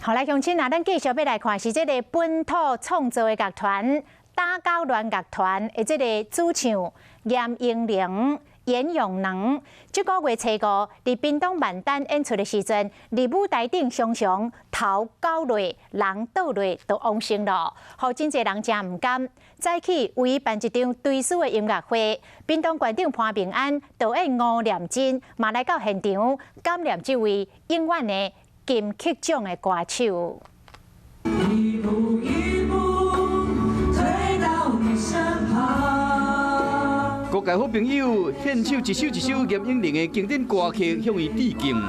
好來，鄉親啊，咱繼續欲來看是這个本土創作的樂團打狗亂樂團的這个主唱嚴英玲、嚴永能。這个月初五，佇屏東萬丹演出的時陣，佇舞台頂常常頭絞落，人倒落就往生咯，予真濟人誠毋甘。早起為伊辦一場追思的音樂會，屏東縣長潘孟安、導演吳念真嘛來到現場，感念這位永遠的金曲獎的歌手。一步一步推到你身旁。各界好朋友獻唱一首一首嚴詠玲的經典歌曲，向伊致敬。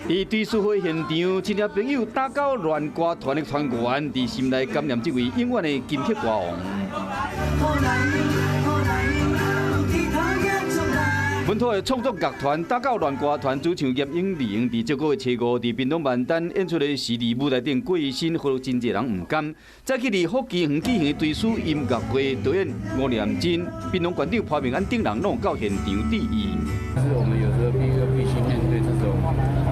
佇追思會現場，親戚朋友打狗亂歌團的團員佇心內感念這位永遠的金曲歌王。本土的創作樂團打狗亂歌團主唱嚴詠玲，佇這個月初五佇屏東萬丹演出的時，佇舞台頂過身，予真濟人毋甘。早起佇福基園舉行的追思音樂會，導演吳念真、屏東縣長潘孟安等人攏到現場致意。是我們有時候必須面對這種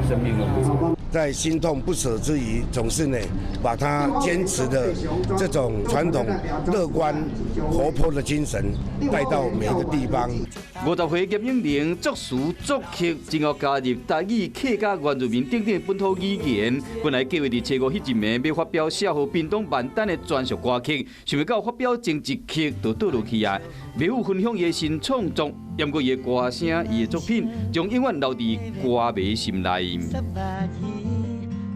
生命的無常。在心痛不捨之餘，總是呢，把他堅持的這種傳統、樂觀、活潑的精神帶到每一個地方。50歲嚴詠玲作詞作曲，之後加入台語、客家、原住民等等本土語言。本來計劃佇初五彼一暝欲發表寫予屏東萬丹的專屬歌曲，想袂到發表前一刻就倒落去啊！袂赴分享伊的新創作，毋過伊的歌聲、伊的作品，將永遠留佇歌迷心內。